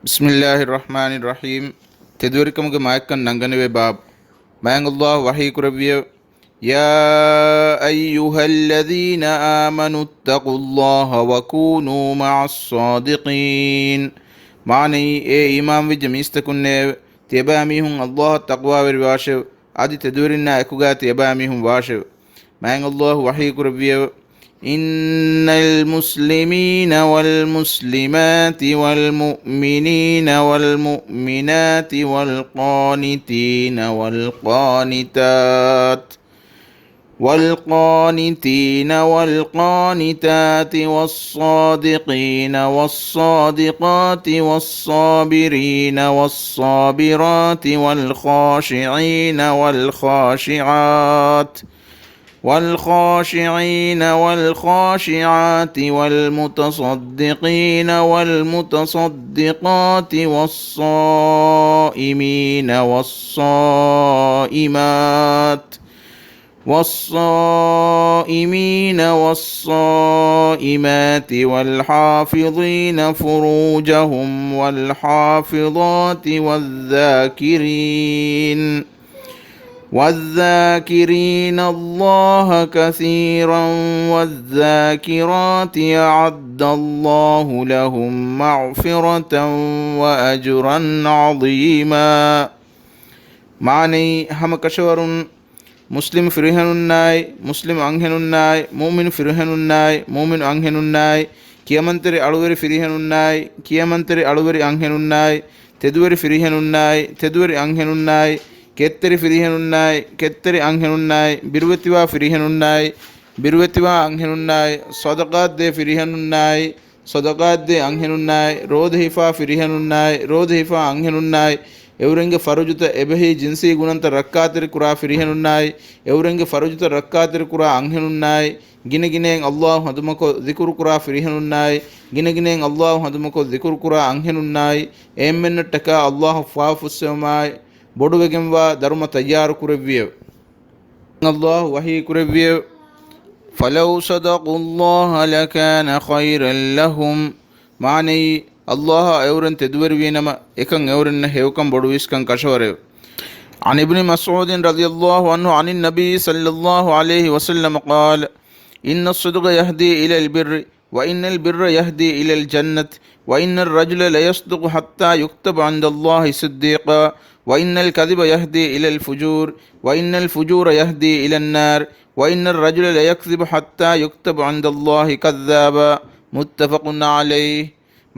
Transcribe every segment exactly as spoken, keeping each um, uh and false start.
بسم الله الرحمن الرحيم. ތެދުވެރިކަމުގެ މާތްކަން ނަންގަނެވޭ ބާބު. މާތް ﷲ ވަޙީ ކުރެއްވިއެވެ. يا أيها الذين آمنوا اتقوا الله وكونوا مع الصادقين. މާނައީ، އޭ އީމާންވެއްޖެ މީސްތަކުންނޭވެ! ތިޔަބައިމީހުން ﷲ އަށް ތަޤްވާވެރިވާށެވެ! އަދި ތެދުވެރިންނާ އެކުގާ ތިޔަބައިމީހުން ވާށެވެ! މާތް ﷲ ވަޙީ ކުރެއްވިއެވެ. إن المسلمين والمسلمات والمؤمنين والمؤمنات والقانتين والقانتات والقانتين والقانتات والصادقين والصادقات والصابرين والصابرات والخاشعين والخاشعات والخاشعين والخاشعات والمتصدقين والمتصدقات والصائمين والصائمات والصائمين والصائمات والحافظين فروجهم والحافظات والذاكرين والذاكرين الله كثيرا والذاكرات أعد الله لهم مغفرة وأجرا عظيما. މާނައީ، ހަމަ ކަށަވަރުން މުސްލިމް ފިރިހެނުންނާއި، މުސްލިމް އަންހެނުންނާއި، މުއުމިން ފިރިހެނުންނާއި، މުއުމިން އަންހެނުންނާއި، ކިޔަމަންތެރި އަޅުވެރި ފިރިހެނުންނާއި، ކިޔަމަންތެރި އަޅުވެރި އަންހެނުންނާއި، ތެދުވެރި ފިރިހެނުންނާއި، ތެދުވެރި އަންހެނުންނާއި، ކެތްތެރި ފިރިހެނުންނާއި، ކެތްތެރި އަންހެނުންނާއި، ބިރުވެތިވާ ފިރިހެނުންނާއި، ބިރުވެތިވާ އަންހެނުންނާއި، ޞަދަޤާތްދޭ ފިރިހެނުންނާއި، ޞަދަޤާތްދޭ އަންހެނުންނާއި، ރޯދަހިފާ ފިރިހެނުންނާއި، ރޯދަހިފާ އަންހެނުންނާއި، އެއުރެންގެ ފަރުޖުތައް އެބަހީ ޖިންސީ ގުނަންތައް ރައްކާތެރިކުރާ ފިރިހެނުންނާއި، އެއުރެންގެ ފަރުޖުތައް ރައްކާތެރިކުރާ އަންހެނުންނާއި، ގިނަގިނައިން ﷲ ހަނދުމަކޮށް ޛިކުރުކުރާ ފިރިހެނުންނާއި، ގިނަގިނައިން ﷲ ހަނދުމަކޮށް ޛިކުރުކުރާ އަންހެނުންނާއި، އެ އެންމެންނަށްޓަކާ ﷲ ފާފަ ފުއްސެވުމާއި، ބޮޑުވެގެންވާ ދަރުމަ ތައްޔާރު ކުރެއްވިއެވެ. ﷲ ވަޙީ ކުރެއްވިއެވެ. فلو صدقوا الله لكان خيرا لهم. މާނައީ، ﷲ އަށް އެއުރެން ތެދުވެރިވީނަމަ، އެކަން އެއުރެންނަށް ހެޔޮކަން ބޮޑުވީސްކަން ކަށަވަރެވެ. عن ابن مسعود رضي الله عنه عن النبي صلى الله عليه وسلم قال: إن الصدق يهدي إلى البر، وإن البر يهدي إلى الجنة، وإن الرجل ليصدق حتى يكتب عند الله صديقا، وإن الكذب يهدي إلى الفجور، وإن الفجور يهدي إلى النار، وإن الرجل ليكذب حتى يكتب عند الله كذابا. متفق عليه.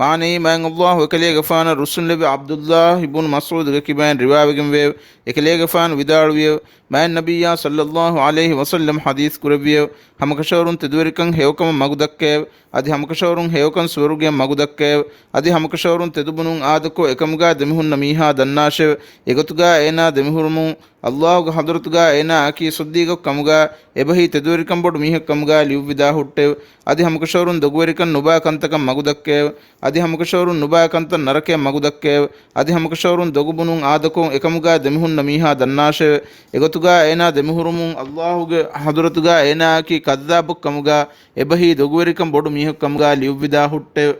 މާނައީ، މާތް ﷲ އެކަލޭގެފާނަށް ރުއްސުންލެއްވި ޢަބްދުﷲ ބުނު މަސްޢޫދުގެ ކިބައިން ރިވާވެގެންވެއެވެ. އެކަލޭގެފާނު ވިދާޅުވިއެވެ. މާތް ނަބިއްޔާ ޞައްލައްލާހު ޢަލައިހި ވަސައްލަމް ޙަދީޘް ކުރެއްވިއެވެ. ހަމަކަށަވަރުން ތެދުވެރިކަން ހެޔޮކަމަށް މަގުދައްކައެވެ. އަދި ހަމަކަށަވަރުން ހެޔޮކަން ސުވަރުގެއަށް މަގުދައްކައެވެ. އަދި ހަމަކަށަވަރުން ތެދުބުނުން އާދަކޮށް އެކަމުގާ ދެމިހުންނަ މީހާ ދަންނާށެވެ. އެގޮތުގާ އޭނާ ދެމިހުރުމުން ﷲގެ ޙަޟްރަތުގާ އޭނާއަކީ ޞިއްދީޤަކު ކަމުގާ، އެބަހީ ތެދުވެރިކަން ބޮޑު މީހަކު ކަމުގާ ލިޔުއްވިދާ ހުއްޓެވެ. އަދި ހަމަކަށަވަރުން ދޮގުވެރިކަން ނުބާ ކަންތަކަށް މަގުދައްކައެވެ. އަދި ހަމަކަށަވަރުން ނުބާ ކަންތައް ނަރަކަޔަށް މަގުދައްކައެވެ. އަދި ހަމަކަށަވަރުން ދޮގުބުނުން އާދަކޮށް އެކަމުގާ ދެމިހުންނަ މީހާ ދަންނާށެވެ. އެގޮތުގާ އޭނާ ދެމިހުރުމުން ﷲގެ ޙަޟްރަތުގާ އޭނާއަކީ ކައްޛާބަކު ކަމުގާ، އެބަހީ ދޮގުވެރިކަން ބޮޑު މީހަކު ކަމުގާ ލިޔުއްވިދާ ހުއްޓެވެ.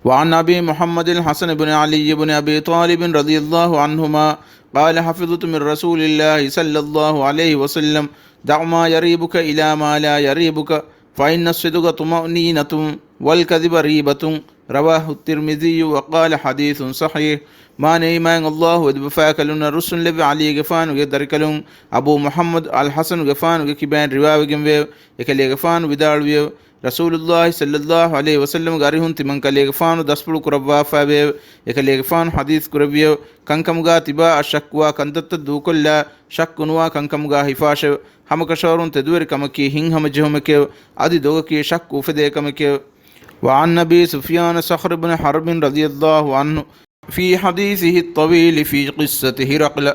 وعن أبي محمد الحسن بن علي بن أبي طالب رضي الله عنهما قال: حفظت من رسول الله صلى الله عليه وسلم: دع ما يريبك إلى ما لا يريبك، فإن الصدق طمأنينة، والكذب ريبة. رواه الترمذي وقال: حديث صحيح. މާނައީ، މާތް ﷲ އެދެބަފާކަލުންނަށް ރުއްސުންލެއްވި ޢަލީގެފާނުގެ ދަރިކަލުން އަބޫ މުޙައްމަދު އަލްޙަސަނުގެފާނުގެ ކިބައިން ރިވާވެގެންވެއެވެ. އެކަލޭގެފާނު ވިދާޅުވިއެވެ. ރަސޫލުﷲ ޞައްލައްލާހު ޢަލައިހި ވަސައްލަމްގެ އަރިހުން ތިމަން ކަލޭގެފާނު ދަސްޕުޅު ކުރައްވާފައިވެއެވެ. އެކަލޭގެފާނު ޙަދީޘް ކުރެއްވިއެވެ. ކަންކަމުގާ ތިބާއަށް ޝައްކުވާ ކަންތައްތައް ދޫކޮށްލާ، ޝައްކު ނުވާ ކަންކަމުގާ ހިފާށެވެ. ހަމަކަށަވަރުން ތެދުވެރި ކަމަކީ ހިތްހަމަޖެހުމެކެވެ. އަދި ދޮގަކީ ޝައްކު އުފެދޭ ކަމެކެވެ. وعن أبي سفيان صخر بن حرب رضي الله عنه في حديثه الطويل في قصة هرقل.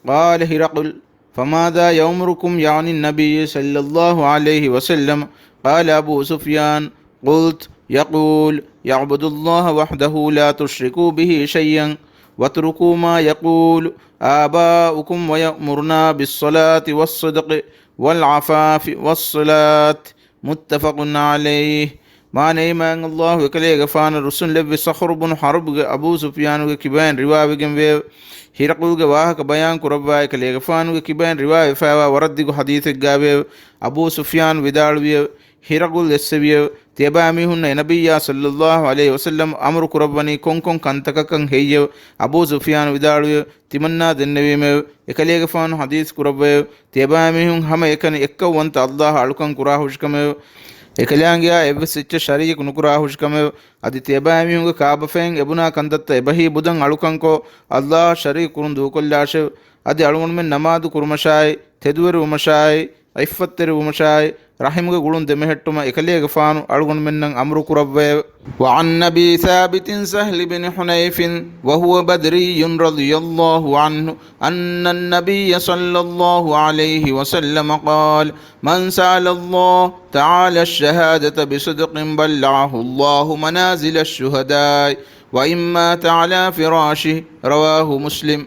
قال هرقل: فماذا يأمركم، يعني النبي صلى الله عليه وسلم؟ قال أبو سفيان: قلت: يقول: اعبدوا الله وحده لا تشركوا به شيئا، واتركوا ما يقول آباؤكم، ويأمرنا بالصلاة والصدق والعفاف والصلاة. متفق عليه. މާނައީ، މާތް ﷲ އެކަލޭގެފާނަށް ރުއްސުން ލެއްވި ޞަޚްރު ބުނު ޙަރްބުގެ އަބޫ ސުފްޔާނުގެ ކިބައިން ރިވާވެގެން ވެއެވެ. ހިރަޤުލްގެ ވާހަކަ ބަޔާން ކުރައްވާ، އެކަލޭގެފާނުގެ ކިބައިން ރިވާވެފައިވާ ވަރަށް ދިގު ޙަދީޘެއްގައި ވެއެވެ. އަބޫ ސުފްޔާނު ވިދާޅުވިއެވެ. ހިރަޤުލް އެއްސެވިއެވެ. ތިޔަބައިމީހުންނަށް އެނަބިއްޔާ ޞައްލައްލާހު ޢަލައިހި ވަސައްލަމް އަމުރު ކުރައްވަނީ ކޮންކޮން ކަންތަކަކަށް ހެއްޔެވެ؟ އަބޫ ސުފްޔާނު ވިދާޅުވިއެވެ. ތިމަންނާ ދެންނެވީމެވެ. އެކަލޭގެފާނު ޙަދީޘް ކުރައްވައެވެ. ތިޔަބައިމީހުން ހަމައެކަނި އެއްކައުވަންތަ ﷲ އަޅުކަން ކުރާ ހުށިކަމެވެ. އެކަލާނގެއާ އެއްވެސް އެއްޗެއް ޝަރީކު ނުކުރާ ހުށިކަމެވެ. އަދި ތިޔަބައިމީހުންގެ ކާބަފައިން އެބުނާ ކަންތައްތައް އެބަހީ ބުދަން އަޅުކަންކޮށް، ﷲ އަށް ޝަރީކު ކުރުން ދޫކޮށްލާށެވެ. އަދި އަޅުގަނޑުމެން ނަމާދު ކުރުމަށާއި، ތެދުވެރިވުމަށާއި، ޢިއްފަތްތެރިވުމަށާއި، ރަޙިމުގެ ގުޅުން ދެމެހެއްޓުމަށް އެކަލޭގެފާނު އަޅުގަނޑުމެންނަށް އަމުރު ކުރައްވައެވެ. وعن أبي ثابت سهل بن حنيف وهو بدري رضي الله عنه أن النبي صلى الله عليه وسلم قال: من سأل الله تعالى الشهادة بصدق بلغه الله منازل الشهداء وإن مات على فراشه. رواه مسلم.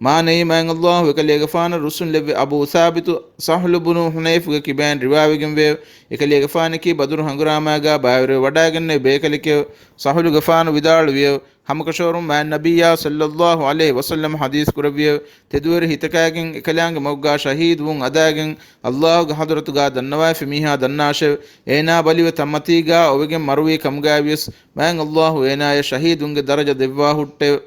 މާނައީ، މާތް ﷲ އެކަލޭގެފާނަށް ރުއްސުން ލެއްވި އަބޫ ސާބިތު ސަހްލު ބުނު ޙުނައިފުގެ ކިބައިން ރިވާވެގެން ވެއެވެ. އެކަލޭގެފާނަކީ ބަދުރު ހަނގުރާމާގާ ބައިވެރިވެ ވަޑައިގެންނެވި ބޭކަލެކެވެ. ސަހުލުގެފާނު ވިދާޅުވިއެވެ. ހަމަކަށަވަރުން މާތް ނަބިއްޔާ ޞައްލައްލާހު ޢަލައިހި ވަސައްލަމަ ޙަދީޘް ކުރެއްވިއެވެ. ތެދުވެރި ހިތަކާގެން އެކަލާނގެ މަގުގާ ޝަހީދުވުން އަދާގެން ﷲ ގެ ޙަޟްރަތުގާ ދަންނަވައިފި މީހާ ދަންނާށެވެ. އޭނާ ބަލިވެ ތައްމަތީ ގާ އޮވެގެން މަރުވީ ކަމުގައި ވިޔަސް، މާތް ﷲ އޭނާޔަށް ޝަހީދުންގެ ދަރަޖަ ދެއްވާ ހުއްޓެވެ.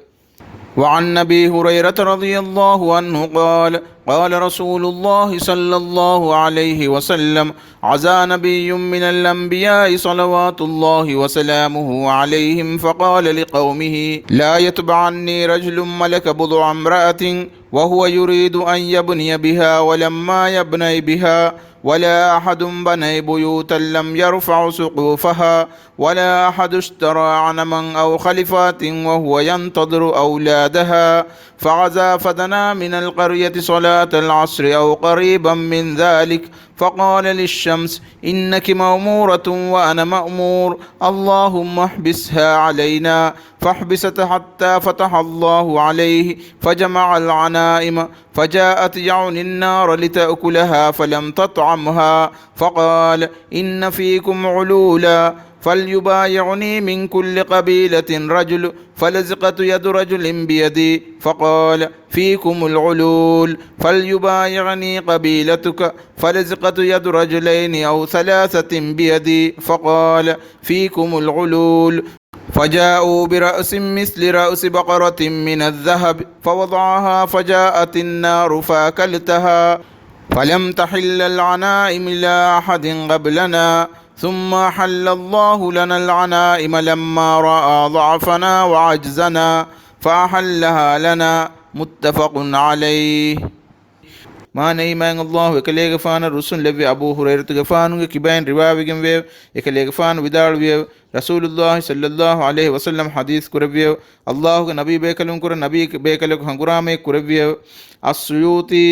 وعن أبي هريرة رضي الله عنه قال: قال رسول الله صلى الله عليه وسلم: عزا نبي من الأنبياء صلوات الله وسلامه عليهم فقال لقومه: لا يتبعني رجل ملك بضع امرأة وهو يريد أن يبني بها ولما يبني بها ولا أحد بني بيوتا لم يرفع سقوفها ولا أحد اشترى غنما أو خلفات وهو ينتظر أولادها، فغزا فدنا من القرية صلاة العصر أو قريبا من ذلك، فقال للشمس: إنك مأمورة وأنا مأمور، اللهم احبسها علينا، فحبست حتى فتح الله عليه فجمع الغنائم، فجاءت يعني النار لتأكلها فلم تطعمها، فقال: إن فيكم علولا، فليبايعني من كل قبيلة رجل، فلزقت يد رجل بيدي، فقال: فيكم العلول، فليبايعني قبيلتك، فلزقت يد رجلين أو ثلاثة بيدي، فقال: فيكم العلول، فجاءوا برأس مثل رأس بقرة من الذهب فوضعها فجاءت النار فأكلتها فلم تحل الغنائم لأحد قبلنا ثم أحل الله لنا الغنائم لما رأى ضعفنا وعجزنا فأحلها لنا. متفق عليه. މާނައީ، މާތް ﷲ އެކަލޭގެފާނަށް ރުއްސުން ލެއްވި އަބޫ ހުރައިރަތުގެފާނުގެ ކިބައިން ރިވާވެގެން ވެއެވެ. އެކަލޭގެފާނު ވިދާޅުވިއެވެ. ރަސޫލުﷲ ޞައްލައްލާހު ޢަލައިހި ވަސައްލަމަ ޙަދީޘް ކުރެއްވިއެވެ. ﷲ ގެ ނަބީ ބޭކަލުންކުރެ ނަބީ ބޭކަލަކު ހަނގުރާމައެއް ކުރެއްވިއެވެ. އައްސުޔޫޠީ،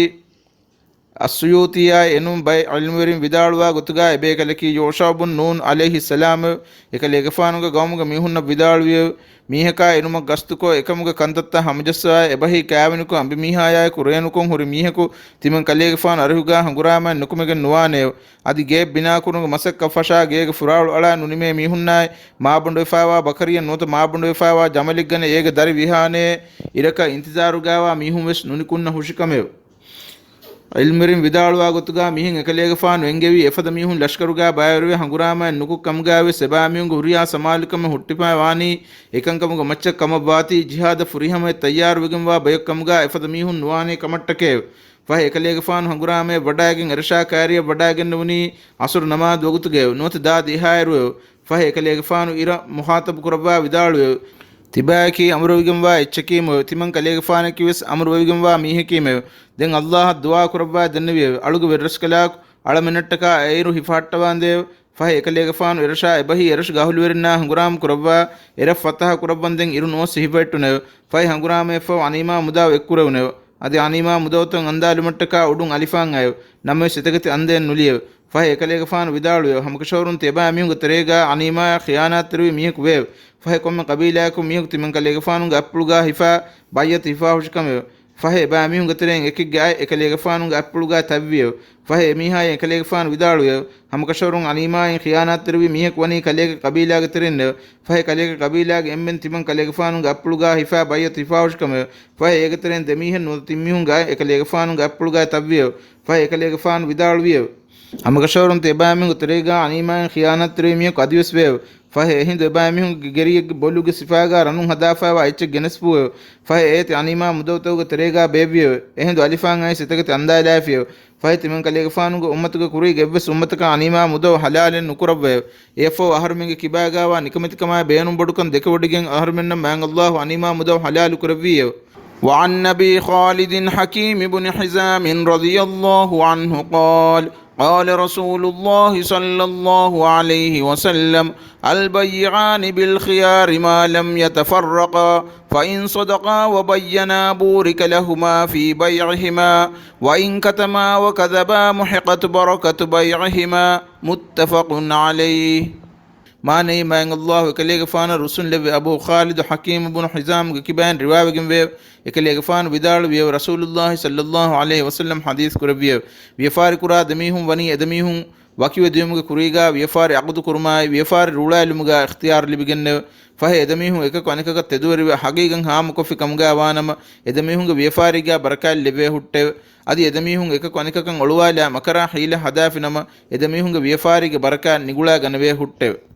އައްސުޔޫޠީއާއި އެނޫން ބައެއް ޢިލްމުވެރިން ވިދާޅުވާ ގޮތުގާ އެބޭކަލަކީ ޔޫޝަޢު ބުން ނޫން ޢަލައިހިއްސަލާމެވެ. އެކަލޭގެފާނުގެ ޤައުމުގެ މީހުންނަށް ވިދާޅުވިއެވެ. މީހަކާ އިނުމަށް ގަސްތުކޮށް، އެކަމުގެ ކަންތައްތައް ހަމަޖައްސަވާ، އެބަހީ ކާވެނިކޮށް، އަނބިމީހާޔާއެކު ރޭނުކޮށް ހުރި މީހަކު ތިމަން ކަލޭގެފާނު އަރިހުގާ ހަނގުރާމައެއް ނުކުމެގެން ނުވާނެއެވެ. އަދި ގެއެއް ބިނާކުރުމުގެ މަސައްކަތް ފަށާ ގޭގެ ފުރާޅު އަޅާ ނުނިމޭ މީހުންނާއި، މާބަނޑުވެފައިވާ ބަކަރިއެއް ނުވަތަ މާބަނޑުވެފައިވާ ޖަމަލެއް ގަނެ އޭގެ ދަރި ވިހާނޭ އިރަކަށް އިންތިޒާރުގާވާ މީހުން ވެސް ނުނިކުންނަ ހުށިކަމެވެ. ޢިލްމުވެރިން ވިދާޅުވާ ގޮތުގާ މިހެން އެކަލޭގެފާނު އެންގެވީ އެފަދަ މީހުން ލަޝްކަރުގާ ބައިވެރިވެ ހަނގުރާމައެއް ނުކުތް ކަމުގާ ވެސް އެބައިމީހުންގެ ހުރިހާ ސަމާލުކަމެއް ހުއްޓިފައި ވާނީ އެކަންކަމުގެ މައްޗަށް ކަމަށް ވާތީ ޖިހާދަށް ފުރިހަމަޔަށް ތައްޔާރުވެގެންވާ ބަޔަކު ކަމުގާ އެފަދަ މީހުން ނުވާނޭ ކަމަށްޓަކައެވެ. ފަހެ އެކަލޭގެފާނު ހަނގުރާމަޔަށް ވަޑައިގެން އެރަށާ ކައިރިއަށް ވަޑައިގެންނެވުނީ ޢަޞުރު ނަމާދު ވަގުތުގައެވެ. ނުވަތަ ދާދި އެހާއިރުއެވެ. ފަހެ އެކަލޭގެފާނު އިރަށް މުޚާޠަބު ކުރައްވާ ވިދާޅުވެއެވެ. ތިބާޔަކީ އަމުރުވެގެންވާ އެއްޗަކީމެވެ. ތިމަން ކަލޭގެފާނަކީ ވެސް އަމުރުވެވިގެންވާ މީހަކީމެވެ. ދެން ﷲ އަށް ދުޢާ ކުރައްވާ ދެންނެވިއެވެ. އަޅުގެ ވެރިރަސްކަލާކު އަޅަމެންނަށްޓަކާ އެއިރު ހިފަހައްޓަވާނދޭވެ. ފަހެ އެކަލޭގެފާނު އެރަށާ އެބަހީ އެރަށުގެ އަހުލުވެރިންނާ ހަނގުރާމަ ކުރައްވާ އެރަށް ފަތަޙަ ކުރައްވަންދެން އިރު ނުއޮއްސި ހިފަހެއްޓުނެވެ. ފަހެ ހަނގުރާމައަށްފަހު ޣަނީމާ މުދާ އެއްކުރެވުނެވެ. އަދި ޣަނީމާ މުދައުތައް އަންދާލުމަށްޓަކާ އުޑުން އަލިފާން އައެވެ. ނަމަވެސް އެތަކެތި އަންދައެއް ނުލިއެވެ. ފަހެ އެކަލޭގެފާނު ވިދާޅުވެއެވެ. ހަމަކަށަވަރުން ތިޔަބައިމީހުންގެ ތެރޭގާ ޣަނީމާއަށް ޚިޔާނާތްތެރިވި މީހަކު ވެއެވެ. ފަހެ ކޮންމެ ޤަބީލާއަކުން މީހަކު ތިމަން ކަލޭގެފާނުގެ އަތްޕުޅުގާ ހިފާ ބައްޔަތު ހިފާ ހުށިކަމެވެ. ފަހެ އެބައިމީހުންގެ ތެރެއިން އެކެއްގެ އަތް އެކަލޭގެފާނުގެ އަތްޕުޅުގާ ތައްވިއެވެ. ފަހެ އެމީހާއަށް އެކަލޭގެފާނު ވިދާޅުވިއެވެ. ހަމަކަށަވަރުން އަނިމާއިން ޚިޔާނާތްތެރިވި މީހަކު ވަނީ ކަލޭގެ ޤަބީލާގެ ތެރެއިންނެވެ. ފަހެ ކަލޭގެ ޤަބީލާގެ އެންމެން ތިމަން ކަލޭގެފާނުގެ އަތްޕުޅުގާ ހިފާ ބައިޢަތު ހިފާހުށިކަމެވެ. ފަހެ އޭގެ ތެރެއިން ދެމީހެއް ނުވަތަ ތިން މީހުންގެ އަތް އެކަލޭގެފާނުގެ އަތްޕުޅުގާ ތައްވިއެވެ. ފަހެ އެކަލޭގެފާނު ވިދާޅުވިއެވެ. ހަމަކަށަވަރުން ތި އެބައިމީހުންގެ ތެރޭގާ އަނިމާއިން ޚިޔާނާތްތެރިވި މީހަކު އަދިވެސް ވެއެވެ. ފަހެ އެހިނދު އެބައިމީހުންގެ ގެރިއެއްގެ ބޮލުގެ ސިފާގާ ރަނުން ހަދާފައިވާ އެއްޗެއް ގެނެސްފޫއެވެ. ފަހެ އޭތި އަނިމާ މުދައުތަކުގެ ތެރޭގާ ބޭއްވިއެވެ. އެހިނދު އަލިފާން އައިސް އެތަކެތި އަންދާލާފިއެވެ. ފަހެ ތިމަން ކަލޭގެފާނުގެ އުއްމަތުގެ ކުރީގެ އެއްވެސް އުއްމަތަކަށް އަނިމާ މުދައު ޙަލާލެއް ނުކުރައްވައެވެ. އެއަށްފަހު އަހަރުމެންގެ ކިބާގާވާ ނިކަމެތިކަމާއި ބޭނުންބޮޑުކަން ދެކެވޮޑިގެން އަހަރުމެންނަށް މާތް ﷲ އަނިމާ މުދައު ޙަލާލު ކުރެއްވިއެވެ. وعن أبي خالد حكيم بن حزام رضي الله عنه قال: قال رسول الله صلى الله عليه وسلم: البيعان بالخيار ما لم يتفرقا، فإن صدقا وبينا بورك لهما في بيعهما، وإن كتما وكذبا محقت بركة بيعهما. متفق عليه. މާނައީ، މާތް ﷲ އެކަލޭގެފާނަށް ރުއްސުންލެއްވި އަބޫ ޚާލިދު ޙަކީމު ބުނު ޙިޒާމުގެ ކިބައިން ރިވާވެގެންވެއެވެ. އެކަލޭގެފާނު ވިދާޅުވިއެވެ. ރަސޫލުﷲ ޞައްލަﷲ ޢަލައިހި ވަސައްލަމް ޙަދީޘް ކުރެއްވިއެވެ. ވިޔަފާރި ކުރާ ދެމީހުން ވަނީ އެދެމީހުން ވަކިވެ ދިޔުމުގެ ކުރީގާ ވިޔަފާރި ޢަޤުދު ކުރުމާއި ވިޔަފާރި ރޫޅާލުމުގާ އިޚްތިޔާރު ލިބިގެންނެވެ. ފަހެ އެދެމީހުން އެކަކު އަނެކަކަށް ތެދުވެރިވެ ޙަޤީޤަތް ހާމަކޮށްފި ކަމުގާ ވާނަމަ، އެދެމީހުންގެ ވިޔަފާރީގާ ބަރަކާތް ލެއްވޭ ހުއްޓެވެ. އަދި އެދެމީހުން އެކަކު އަނެކަކަށް އޮޅުވާލާ މަކަރާ ޙީލަ ހަދާފިނަމަ، އެދެމީހުންގެ ވިޔަފާރީގެ ބަރަކާތް ނިގުޅާ ގަނެވޭ ހުއްޓެވެ.